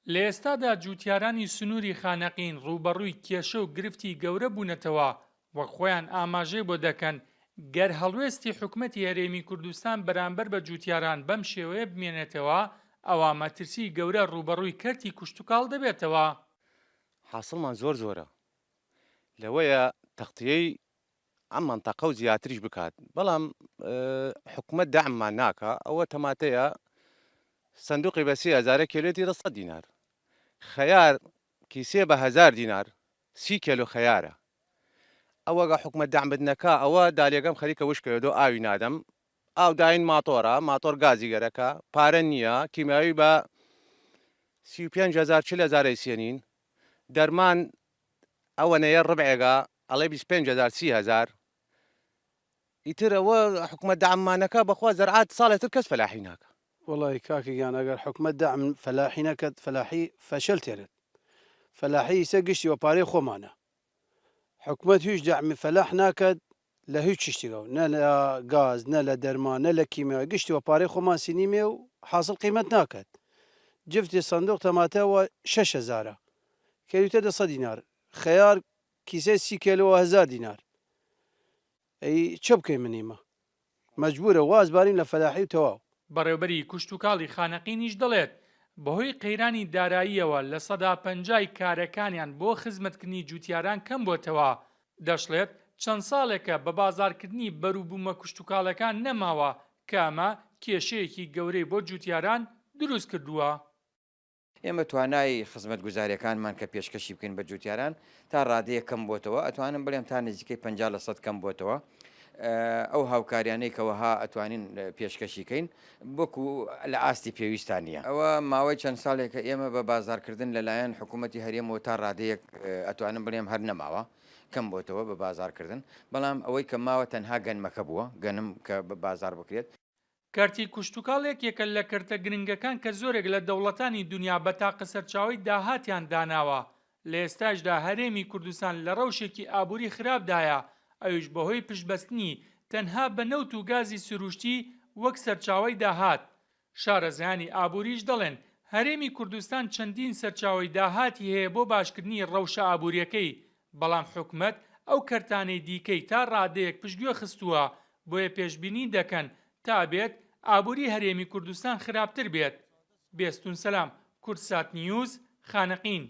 لە ئێستادا جووتیارانی سنووری خانەقین ڕووبەڕووی کێشە و گرفتی گەورە بوونەتەوە، وەک خۆیان ئاماژەی بۆ دەکەن، گەر هەڵوێستی حکومەتی هەرێمی کوردستان بەرامبەر بە جووتیاران بەم شێوەیە بمێنێتەوە، ئەوا مەترسیی گەورە ڕووبەڕووی کەرتی کوشتوکاڵ دەبێتەوە. حاسڵمان زۆر زۆرە لەوەیە تەغتیەی ئەم مەنتەقە و زیاتریش بکات بەڵام حکومەت دەعممان ناکا ئەوە تەماتەیە سندوقی بە سێ هەزارە کێلۆی دە سەد دینار خەیار کیسێ بە هەزار دینار سی کێلۆ خەیارە ئەوەگە حکومەت دەعمت نەکا ئەوە دالێگەم خەریکە وشکەوە دۆ ئاوی نادەم ئاو داین ماتۆرە ماتۆر گازی گەرەکە پارە نییە کیمیاوی بە 35 هزار 40 هزار ئەیسێنین دەرمان ئەوەنەیە ڕبعێگە ئەڵێ 25 هزار 30 هزار ئیتر ئەوە حکومەت دەعممان نەکا بەخوا زەرعات ساڵێ تر کەس فەلاحی ناکا. وەڵاهی کاکە گیان ئەگەر حکومەت دەعم فەلاحی نەکەت فەلاحی فەشەل تێرێت فەلاحی ئیسە گشتی وە پارەی خۆمانە حکومەت هیچ دەعمی فەلاح ناکەت لە هیچ چشتیگەو نە لە گاز نە لە دەرمان نە لە کیمیاوی گشتی وە پارەی خۆمان سینیمێ و حاسڵ قیمەت ناکەت جفتی سندوق تەماتە وە شەش هەزارە کەریتە دە سەد دینار خەیار کیسەی سی کێلۆ وە هەزار دینار ئەی چە بکەیمن ئیمە مەجبورە واز بارین لە فەلاحی و تەواو. بەڕێوبەری کوشتوکاڵی خانەقینیش دەڵێت، بەهۆی قەیرانی داراییەوە 50% ی کارەکانیان بۆ خزمەتکردنی جوتیاران کەمبووەتەوە، دەشڵێت، چەند ساڵێکە بەبازاڕکردنی بەروبوومە کوشتوکاڵەکان نەماوە کە ئەمە کێشەیەکی گەورەی بۆ جوتیاران دروستکردووە. ئێمە توانای خزمەتگوزاریەکانمان کە پێشکەشی بکەین بە جوتیاران تا ڕادەیەک کەم بۆتەوە ئەتوانم بڵێم تا نزیکەی 50% کەم بۆتەوە ئەو هاوکاریانەی کە وەها ئەتوانین پێشکەشی کەین وەکو لە ئاستی پێویستان نییە. ئەوە ماوەی چەند ساڵێکە ئێمە بە بازاڕکردن لەلایەن حکوومەتی هەرێمەوە تا ڕادەیەک ئەتوانم بڵێم هەر نەماوە کەم بۆتەوە بە بازاڕکردن بەڵام ئەوەی کە ماوە تەنها گەنمەکە بووە گەنم کە بە بازاڕ بکرێت. کەرتی کوشتوکاڵ یەکێکە لە کەرتە گرنگەکان کە زۆرێک لە دەوڵەتانی دونیا بە تاقە سەرچاوەی داهاتیان داناوە، لە ئێستاشدا هەرێمی کوردستان لە ڕەوشێکی ئابووری خراپدایە، ئەویش بەهۆی پشتبەستنی تەنها بە نەوت و گازی سروشتی وەک سەرچاوەی داهات. شارەزایانی ئابووریش دەڵێن، هەرێمی کوردستان چەندین سەرچاوەی داهاتی هەیە بۆ باشکردنی ڕەوشە ئابوورییەکەی، بەڵام حکومەت ئەو کەرتانەی دیکەی تا ڕادەیەک پشتگوێ خستووە، بۆیە پێشبینی دەکەن تا بێت ئابووری هەرێمی کوردستان خراپتر بێت. بێستون سەلام، کوردسات نیوز، خانەقین.